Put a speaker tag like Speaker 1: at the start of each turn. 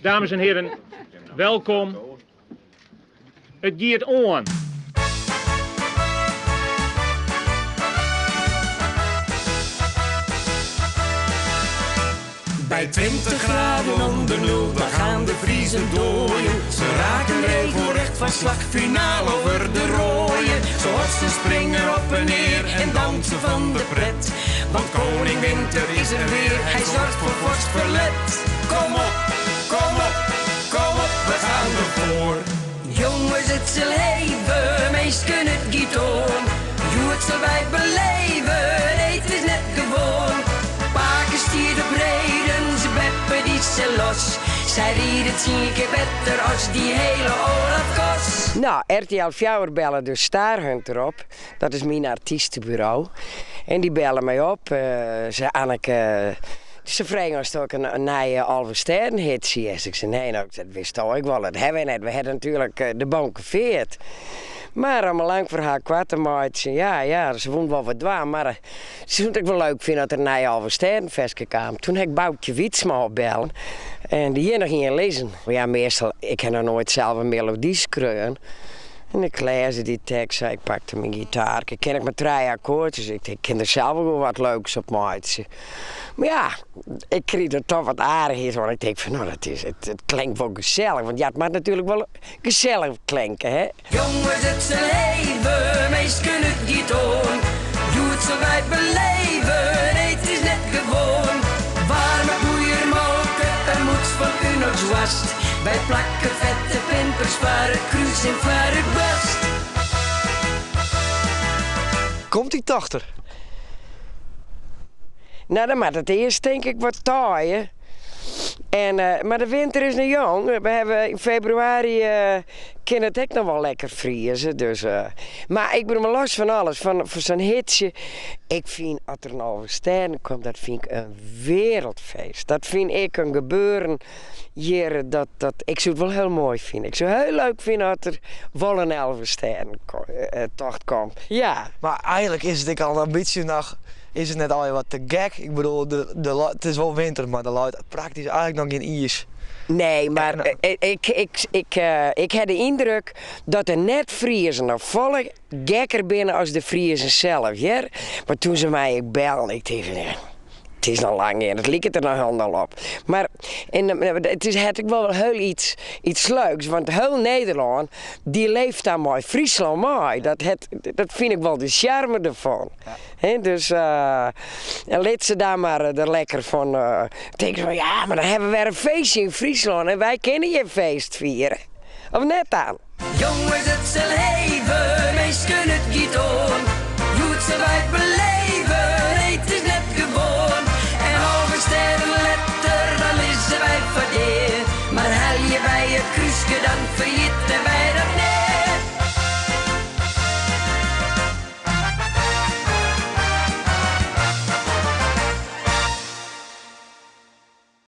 Speaker 1: Dames en heren, welkom. It giet oan.
Speaker 2: By 20 graden onder nul, dan gaan de Friezen dooien. Ze raken regelrecht van slag, finaal over de rooien. Zoals ze springen op en neer en dansen van de pret. Want koning Winter is er weer, hij zorgt voor vorst verlet. Kom op, kom op, kom op, we gaan ervoor.
Speaker 3: Jongens, it sil heve, minsken, it giet oan. Hjoed sille wy beleven, nee, it is net gewoan. Pake stiet op redens, beppe dy sil los. Sy ride tsien kear better as dy hele Olaf Koss.
Speaker 4: No, RTL fjouwer belle dus Starhunter op. Dat is myn artysteburo. En dy belle my op. Sei Anneke, se fregen oftst ek in nije Alvestêdenhit hiest. Ik sei nee, no, dat witsto ek wol, dat ha wy net. We ha natuerlik de Bonkefeart. Mar om in lang ferhaal koart te meitsjen, ja, ja, se woene wol wat dwaan, mar se soene it ek wol leuk fine as der in nije Alvestêdenferske kaam. Toen ha ik Baukje Wytsma opbelle en dy hie noch ien lizzen. Ja, meastal, ik ha noch noait sels in melody skreaun. En ik lêsde dy tekst, ik pakte myn gitaar, ik kin ek mar trije akkoardsjes, ik tink, ik kin der sels wol wat leuks op meitsje. Mar ja, ik krige der toch wat aardichheid oan. Ik tink fan, no, dat is, it, it klinkt wol gesellich, want ja, it moat natuerlik wol gesellich klinke, hè.
Speaker 3: Jonges, it sil heve, minsken, it giet oan. Hjoed sille wy beleven, nee, it is net gewoan. Waarme poeiermolke, in mûts fan Unox woarst. Wy plakke fette pimpers foar it krús en foar it boarst.
Speaker 5: Komt dy tocht der?
Speaker 4: No, dan moat it earst tink ik wat taaie. En, mar de winter is noch jong. We hawwe yn febrewaris kin it ek noch wol lekker frieze. Dus, mar ik bedoel, los fan alles, fan sa'n hitsje. Ik fyn as der in Alvestêden komt, dat fyn ik in wereldfeest. Dat fyn ik in gebeuren hjir, dat, dat, ik soe it wol hiel moai fine. Ik soe hiel leuk fine as der wol in Alvestêdentocht komt. Ja.
Speaker 5: Mar eigenlik is it ek al in bytsje noch, is it net allegear wat te gek? Ik bedoel, de, it is wol winter, mar der leit praktysk eigenlik noch gjin iis.
Speaker 4: Nee, mar ik, ik, ik, ik ha de yndruk dat de net-Friezen noch folle gekker binne as de Friezen sels, hear. Mar toen se my ek bellen, ik tink fan, it is noch lang en it liket der noch hielendal op. Mar en, it is, hat ek wol hiel iets, iets leuks, want hiel Nederlân dy leeft dan mei Fryslân mei. Dat, hat, dat fyn ik wol de sjarme derfan. Hè, dus en lit se dan mar der lekker fan tinke fan ja, mar dan hawwe we wer in feestje yn Fryslân en wy kinne hjir feest fiere. Of net dan?
Speaker 3: Jonges, it sil.